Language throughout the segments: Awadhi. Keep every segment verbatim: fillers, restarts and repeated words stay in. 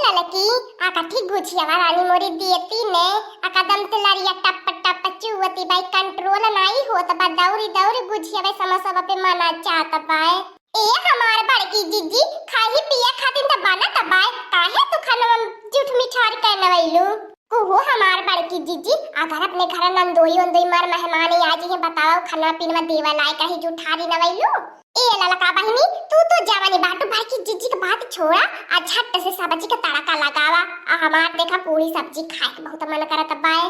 ललकी, आ कथी गुझियावा रानी मोरी देती ने, आ कदम से लरिया टप टप चुअती बाई, control नाई होत बा, दौरी दौरी गुझियावा समोसवा पे मना चाहत बाय। ए हमार बड़की जिज्जी, खाही पिए खातिर त बनत बाय, काहे तू खाना में जूठ मिठार के नवैलू? कुहो हमार बड़की जिज्जी, अगर अपने घर नंदोई उंदोई मर मेहमान आ जी है, बताओ खाना पीना देवा लायक कहीं जूठारी नवैलू? ए ललका बहिनी, तू तो जवानी बाटू, बड़की जिज्जी के बात छोड़ा, आ झट से सब्जी के तड़का लगावा, आ हमार देखा पूरी सब्जी खाए के बहुत मन करत बाय।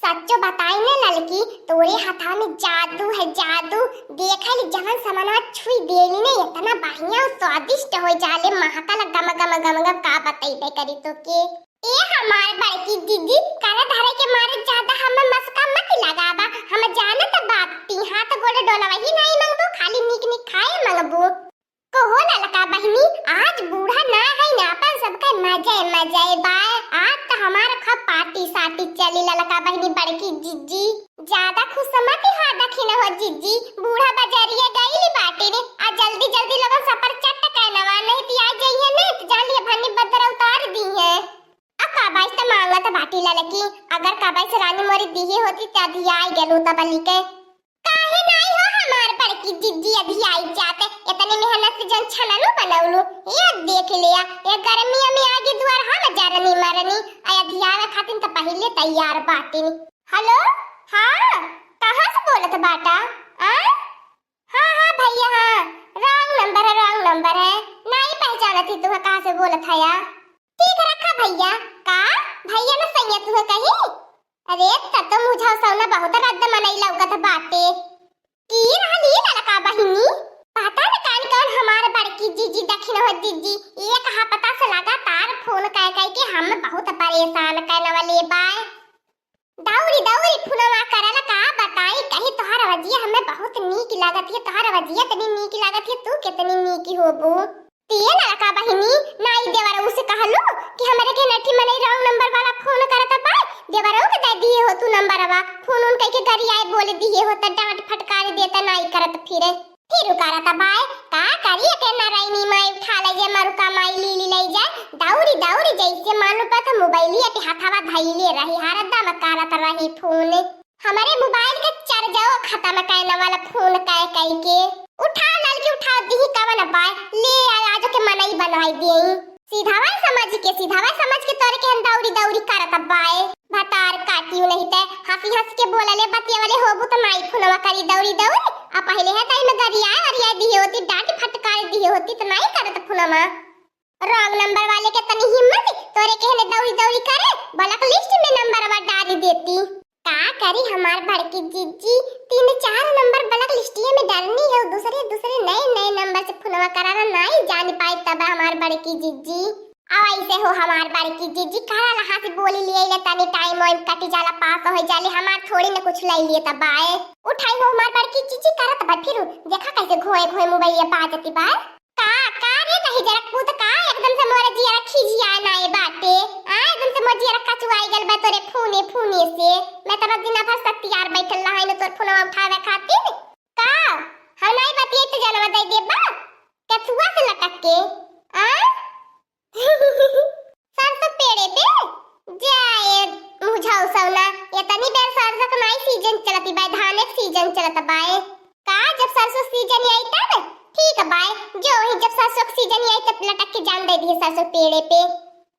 सच्चो बताई ने ललकी, तोरे हाथा में जादू है, जादू। देखे ली जवन सामानवा छुई देली ने, इतना बढ़िया और स्वादिष्ट हो जाले, महकल गम गम गम गम, का बतैबे करी तो के। ए हमार बड़की दीदी, करे धरे के मारे ज्यादा हमें मस्का मत लगावा, हम जानत बाटी, हाथ गोड़ डोलवा ही नहीं मंगबू, खाली नीक नीक खाए मंगबू। कहो ललका बहिनी, आज बूढ़ा ना है ना, अपन सबका मजे मजे बाय। आज त हमार खूब पार्टी साटी चली ललका बहिनी बड़की जिज्जी। ज्यादा खुश मत हो दखिन हो जिज्जी, बूढ़ा बजरिया गईली बाटे ने, आ जल्दी जल्दी लोगन सफर चट कैनवा, नहीं त आ जइहे ने, त जान लिए भन्नी बदर उतार दी है। आ काबाइस त मांगत बाटी ललकी, अगर काबाइस रानी मोरी दिहे होती त अधियाई गेलू तबली के। काहे नाई हो हमार बड़की जिज्जी अधियाई जाते, इतने मेहनत से जन छनलू बनौलू, ये देख लिया, ये गर्मिया में आगी दुआर हम जरनी मरनी, आ अधियावे खातिर त पहिले तैयार बाटिन। हेलो, हाँ, कहाँ से बोलत बाटा? आ? हाँ, हाँ भैया, हाँ, wrong number है, wrong number है, नाई पहचानत ही तुहे कहाँ से बोलत है या। ठीक रखा भैया, का भैया न सैया तुहे कहीं? अरे, त तो मुझौसौना बहुत रद्द मनई लौकत बाटे। की रहली ललका बहिनी? पता न कान कौन हमार बड़की जिज्जी दखिन हो जिज्जी, एक हफ्ता से लगातार फोन कह कह के हम बहुत परेशान करने वाले बाय। दौरी दौरी फोनवा करल का बताई, कही तोहर आवाजिया हमें बहुत नीक लागत है, तोहर आवाजिया तनी नीक लागत है, तू कितनी नीक होबू। तिये ललका बहिनी, नाई देवरऊ से कहलू कि हमरे के नठी मनई wrong number वाला फोन करत बा, देवरऊ के दे दिए हो तू नंबरवा, फोन उन कह के गरियाए बोल दिए हो त डांट फटकार देता नाई करत फिरे। फिर उ करत बाय, का करी के नारायणी माई उठा ले जे मरुका माई लीली ले जाए, दौरी दौरी जैसे मालूम पत मोबाइलिया के हथवा धैले रही, हरदम करत रही फोन। हमरे मोबाइल के चार्जवा खत्म कैन वाला फोन कै कै के। उठा ललकी उठा, दिही कवन बाय, ले आ, आज के मनई बनाई देई। सीधावा समझ के, सीधावा समझ के तोरे के हम दौरी दौरी करत बाय। भतार काटियो नहीं ते, हंसी हंस के बोलले बतियवले होबू त माई फोनवा करी दौरी दौरी। आ पहले है ताई में गरियाए गरियाए दिहे होती, डांट फटकार दिहे होती त नाई करत फोनवा। Wrong number वाले के तनी हिम्मत, तोरे कहने दौड़ी दौड़ी करे, black list में नंबरवा डाल देती। का करी हमार बड़की जिज्जी, तीन चार नंबर black list में डालनी है, दूसरे दूसरे नए नए नंबर से फोनवा कराना नाई जान पाई तब हमार बड़की जिज्जी। अब ऐसे हो हमार बड़की जिज्जी, करा लहा से बोली लिए ले तनी time वाइम कटी जाला, पास हो जाले, हमार थोड़ी न कुछ ले लिए तब आए। उठाई हो हमार बड़की जिज्जी, करत बा फिर, देखा कैसे घोए घोए मोबाइल बाजती बा। का, का रे कही जरा कूद का, एकदम से मोरे जियरा खिझिया नाए बाटे। आ, एकदम से मोर जियरा कचुआई गल बा तोरे फोने, फोने से। मैं तब दिन भर सत्तियार बैठल रहा न तोर फोनवा उठावे खातिर। का? हम नाई बतियाई त जनवा दे देबा? कथुआ से लटक के? आ? सरसों पेड़े पे? जाए मुझौसौना, इतनी बेर सरसों के नाई season चलती बाय, धाने के season चलत बाय। का जब सरसों season आई तब? ठीक बाय, जो ही जब सरसों के season आई तब लटक के जान दे दिए सरसों पेड़े पे।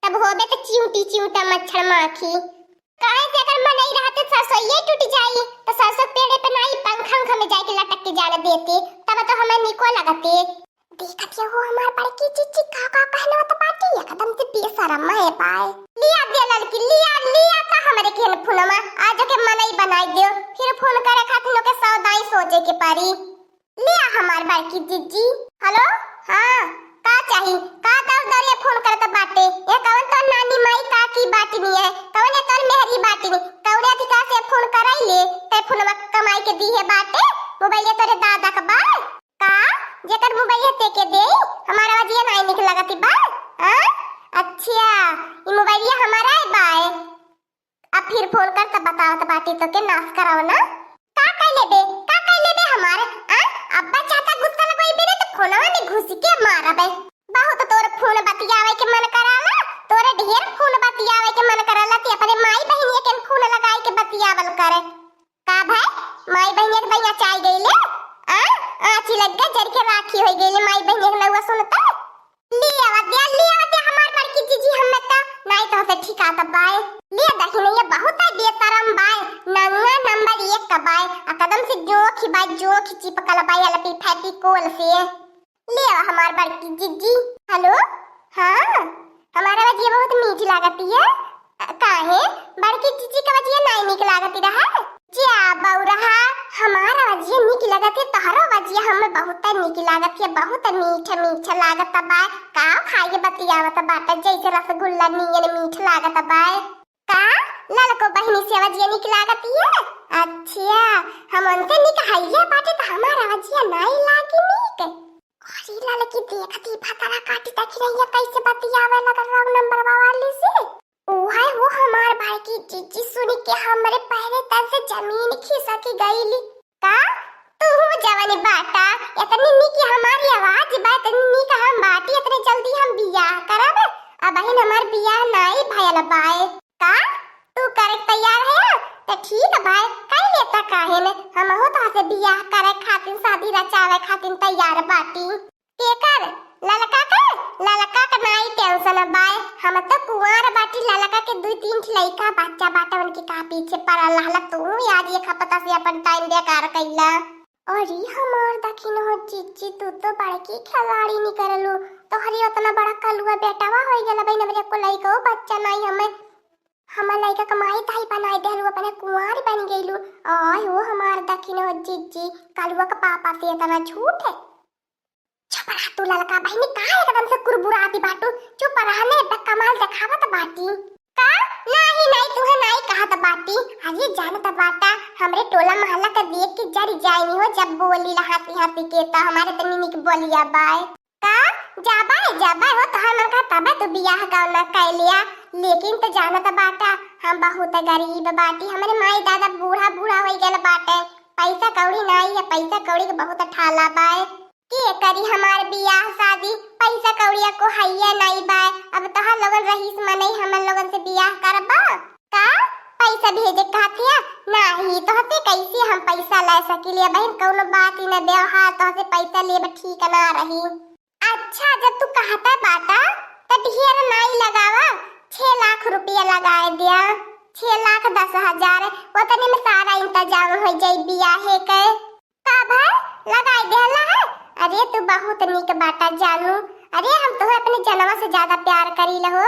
तब होबे त चिउटी चिउटा मच्छर माखी। काहे से अगर मनई रहते सरसों ये टूट जाई, त सरसों पेड़े पे नाई पंखा उंखा में जाके लटक के जान देते, तब तो हमें निको लगते। देखत हो हमार बड़की जिज्जी का का कहनवत बाटी, एकदम से बेशरम है बाय। लिया दे ललकी, लिया, लिया का हमरे केहन फोनवा, आज के मनई बनाई दियो, फिर फोन करे खातिर ओके सौ दाई सोचे के पड़ी। लिया हमार बड़की जिज्जी। हेलो, हाँ, का चाही? का दौड़ दौड़िया फोन करत बाटे? ये कवन तोर नानी माई काकी बाटिनी है? कवन ये तोर मेहरी बाटिनी? कवने अधिकार से फोन कराई ले? ते फोनवा कमाई के दी है बाटे? मोबाइल ये तोरे दादा का बा? का? जेकर मोबाइल है ते के दे? हमारा आवाजिया नाई निक लगती बा? हाँ? अच्छा, ई मोबाइलिया हमारा है बाय। अब फिर फोन कर त बतावत बाटी तो के नाश कराओ ना। का कर लेबे? का कर लेबे हमारे? आ? अब्बा चाचा गुस्सा लगवाई बेरे तो फोनवा में घुस के मारबे। बहुत तोर फोन बतियावे के मन कराला, तोरे ते अपने माई बहिनिया के फोन लगाई के बतियावल करे। का भाई, माई बहिनिया के दहिया चाय गईले? आ, आँची लग गए, जर के राखी होई गईले, माई बहिनिया के नउआ सुनता। लिया वद्या, लिया वद्या हमार बड़की जीजी, हमें तो नाई तो से ठिकात बाय। लिया दहिनैया बहुत है बेशरम बाय, नंगा नंबर एक का बाय, आ कदम से जोखी बाय, जोखी चिपकल बाय, अलपी फैटी कोल से। ले आवा हमार बड़की जिज्जी। हेलो, हाँ, हमार आवाजिया बहुत मीठ लागत है। अ, काहे? बड़की जिज्जी का आवाजिया नाई नीक लागत रहा? जा बउरहा, हमार आवाजिया नीक लागत है, तोहरो आवाजिया हमें बहुत नीक लागत है, बहुत मीठ मीठ लागत बा। का खाए बतियावत बाटे, जैसे रसगुल्ला नियन मीठ लागत बा। का ललको बहिनी से आवाजिया नीक लागत है? अच्छा, हम उनसे नीक हइया बाटे त हमार आवाजिया नाई लागी नीक। अरे ललकी देखती भतरा काटी देखी रही है कैसे बतियावे लगल रंग नंबर वाली से। ओहे वो हमार भाई की जीजी सुनी के हमरे पहले तन से जमीन खिसकी गईली। का तू जवानी बाटा, इतनी नीक हमारी आवाज बा, इतनी नीक हम बाटी, इतनी जल्दी हम बियाह करब? अबहिन हमार बियाह नाई भयल बाए। का तू करे के तैयार है? त ठीक है भाई, कई लेता काहे ने, हमहू तो से बियाह करे खातिर, शादी रचावे खातिर तैयार बाटी। केकर? ललका के? ललका के नाई टेंशन बाय, हम तो कुंवार बाटी, ललका के दुई तीन ठे लइका बच्चा बाटे, उनके का पीछे पड़ल रहला, तू आज एक हफ्ता से अपन टाइम बेकार कइला। अरे हमार दखिन हो जीजी, तू तो बड़की खिलाड़ी निकललू, तोहरी उतना बड़ा कलुआ बेटावा होई गला बहिन, हमरे को लइका बच्चा नाई, हमें हमार लइका कमाई ताई बनाई देहलू, अपने कुंवार बन गइलू। आय हो हमार दखिन हो जीजी, कलुआ के पापा से इतना झूठ है। चुप रह तू ललका बहिनी, काहे एकदम से कुरबुराती बाटू? चुप रह ने, बे कमाल देखावत बाटी। का? नाही, नाही, तुहे नाही कहत बाटी। अरे जानत बाटा, हमरे टोला मोहल्ला के देख के जरी जाइनी हो, जब बोली ला हंसी हंसी के, त हमारे तनी निक बोलिया बाय। का? जाबाय, जाबाय हो, तोहर मन कहा तबे तू बियाह गौना कै लिया। लेकिन त जानत बाटा, हम बहुत गरीब बाटी, हमरे माई दादा बूढ़ा बूढ़ा होई गल बाटे, पैसा कौड़ी नाही है, पैसा कौड़ी के बहुत ठाला बाय। के करी हमार बियाह शादी, पैसा कौड़िया को हइये नाई बाय। अब तोहर लोगन रहीस मनई हमन लोगन से बियाह करबा? का पैसा भेजे कहतिया? नाही, तोहसे कैसे हम पैसा ले सकीले बहिन, कौनो बात ही न, व्यवहार तोहसे पैसा लेब ठीक ना रही। अच्छा, जब तू कहता बाटा, त ढेर नाई लगावा, छह लाख रुपया लगाए दिया, छह लाख दस हजार, ओतने में सारा इंतजाम हो जाई बियाहे के। का भय लगाई देहला है? अरे तू बहुत नीक बाटा जानू। अरे हम तुहे अपने जनवा से ज्यादा प्यार करीला हो।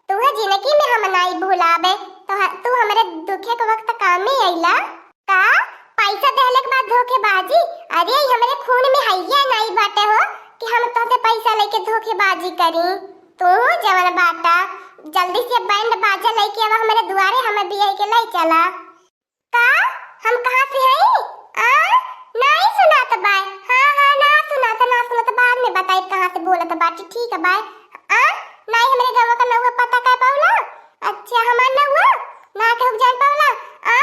तुहे जिंदगी में हम नाई भुलाबे। तो ह-, तू हमरे दुखे के वक्त कामे अइला। का? पैसा देहले के बाद धोखेबाजी? अरे ई हमरे खून में हइये नाई बाटे हो कि हम तोसे पैसा लेके धोखेबाजी करी। तू जवन बाटा, जल्दी से बैंड बाजा लेके आवा हमरे दुआरे, हमें बियाह के ले चला। का? हम कहाँ से हई? आ? नाई सुनात बाय। हाँ, हाँ, ना सुनात, ना सुनात, बाद में बताई कहाँ से बोलत बाटी, ठीक है बाय। आ? नाई हमरे गवा का नउआ पता कर पाउला? अच्छा, हमार नउआ? ना के हुक जान पाउला? आ?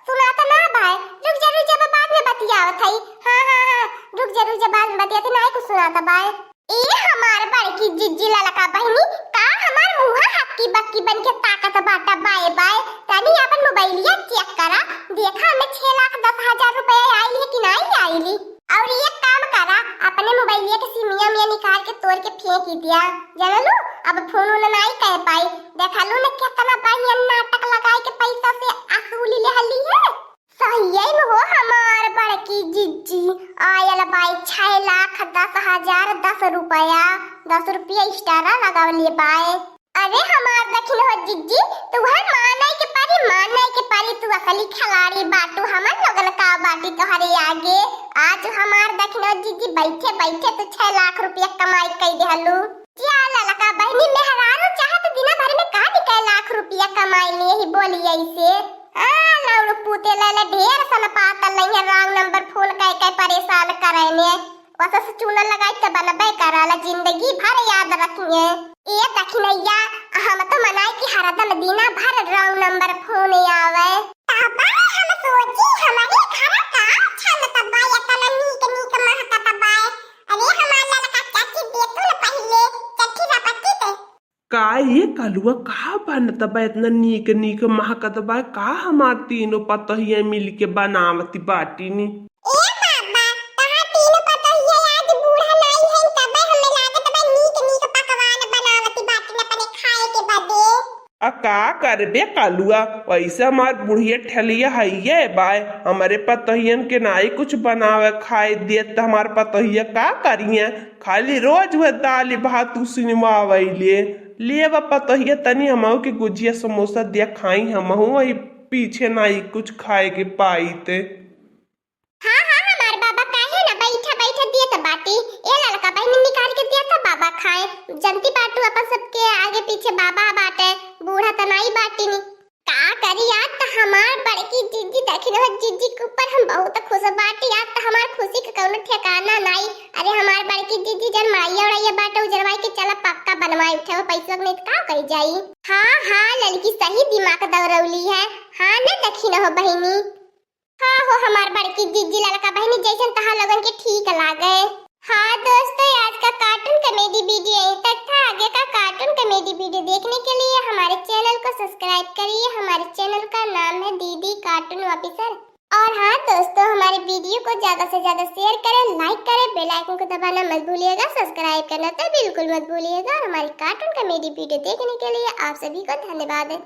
सुनात ना बाय। रुक जा, रुक जा, बाद में बतियावत हई। हाँ, हाँ, हाँ, रुक जा, रुक जा, बाद में बतियात हई, नाई कुछ सुनात बाय। ए हमार बड़की जिज्जी ललका बहिनी, का हमार मुँहा हक्की बक्की बन के ताकत बाटा बाय बाय? तनी आपन मोबाइलिया चेक करा, देखा हमें छह लाख दस हजार रुपया आइल है कि नाई आइल है? और एक काम करा, अपने मोबाइलिया के सिमिया मिया निकाल के तोड़ के फेंक ही दिया, जानलू? अब फोन उन नाई कह पाई। देखलू न कितना बढ़िया नाटक लगाई के पैसा से असूली लेहली है। सहिये में हो हमार बड़की जिज्जी, आयल बाई छह लाख दस हजार दस रुपया, दस रुपया extra लगावले बाय। अरे हमार दखिन हो जिज्जी, तुहर माने के परी, माने के परी, तू असली खिलाड़ी बाटू, हमन लोगन का बाटी तोहरे आगे। आज हमार दखिन हो जिज्जी, बैठे बैठे तू छह लाख रुपया कमाई कई देहलू। क्या ललका बहिनी, मेहरारू चाहत दिना भर में का निकल लाख रुपया कमाई ले ही बोली ऐसे? आ, लौड़ पूते ले ले ढेर सन पातल नहीं है, wrong number फोन कह के परेशान करे ने। वैसे से चूना लगाई त बनबे कराला, जिंदगी भर याद रखिए। ए दखिनैया, हम तो मनाई कि हरदम दिना भर wrong number फोन आवे। तबे हम सोची हमरे घर का छंद तब्बा एतना नीक नीक महकत बाय। अरे हमार ललका चाची दे तू न पहिले चट्ठी रपटी ते। काय आ ये कलुआ, का बनत बा, इतना नीक नीक महकत बा, का हमार तीनों पतोहिया मिल के बनावत बाटी नी? ए बाबा, तहार तीनों पतोहिया आज बूढ़ा नाई है, तबे हमें लागत बा नीक नीक पकवान बनावत बाटी अपने खाए के बदे। आ का करबे कलुआ, वैसे हमार बुढ़िया ठेलिया हइये बाय, हमरे पतोहियन के नाई कुछ बनावे खाए देत, त हमार पतोहिया का करिए, खाली रोज वह दाल भात उसिनवावैले। लेवा पतोहिया, तनी हमहू के गुजिया समोसा दिया खाई, हमहू वही पीछे नाई कुछ खाए के पाई ते। हाँ, हाँ, हमार बाबा काहे ना बैठा बैठा दियत बाटी। ए ललका बहिनी निकाल के दिया था बाबा खाए। जनती बाटू अपन सबके आगे पीछे बाबा बाटे, बूढ़ा त नाई बाटी नी। का करी, आज त हमार बड़की जिज्जी देखी रहो, जिज्जी के ऊपर हम बहुत खुश बाटी। आज त हमार खुशी के कौनो ठिकाना नाई। अरे हमार बड़की जिज्जी जन मड़ैया उड़ैया बाटे, उजरवाई के चला पक्का बनवाई उठे हो, पैसा नहीं त का करी जाई। हाँ, हाँ, लड़की सही दिमाग दौड़ौली है। हाँ, न देखी रहो बहिनी। हाँ हो हमार बड़की जिज्जी ललका बहिनी, जैसन तहार लोगन के ठीक लागे। हाँ दोस्तों, आज का cartoon comedy video यहीं तक था। आगे का cartoon comedy video देखने के लिए हमारे channel को subscribe करिए। हमारे channel का नाम है दीदी Cartoon Officer। और हाँ दोस्तों, हमारे video को ज्यादा से ज्यादा share करें, like करें, bell icon को दबाना मत भूलिएगा, subscribe करना तो बिल्कुल मत भूलिएगा। और हमारी cartoon comedy video देखने के लिए आप सभी को धन्यवाद।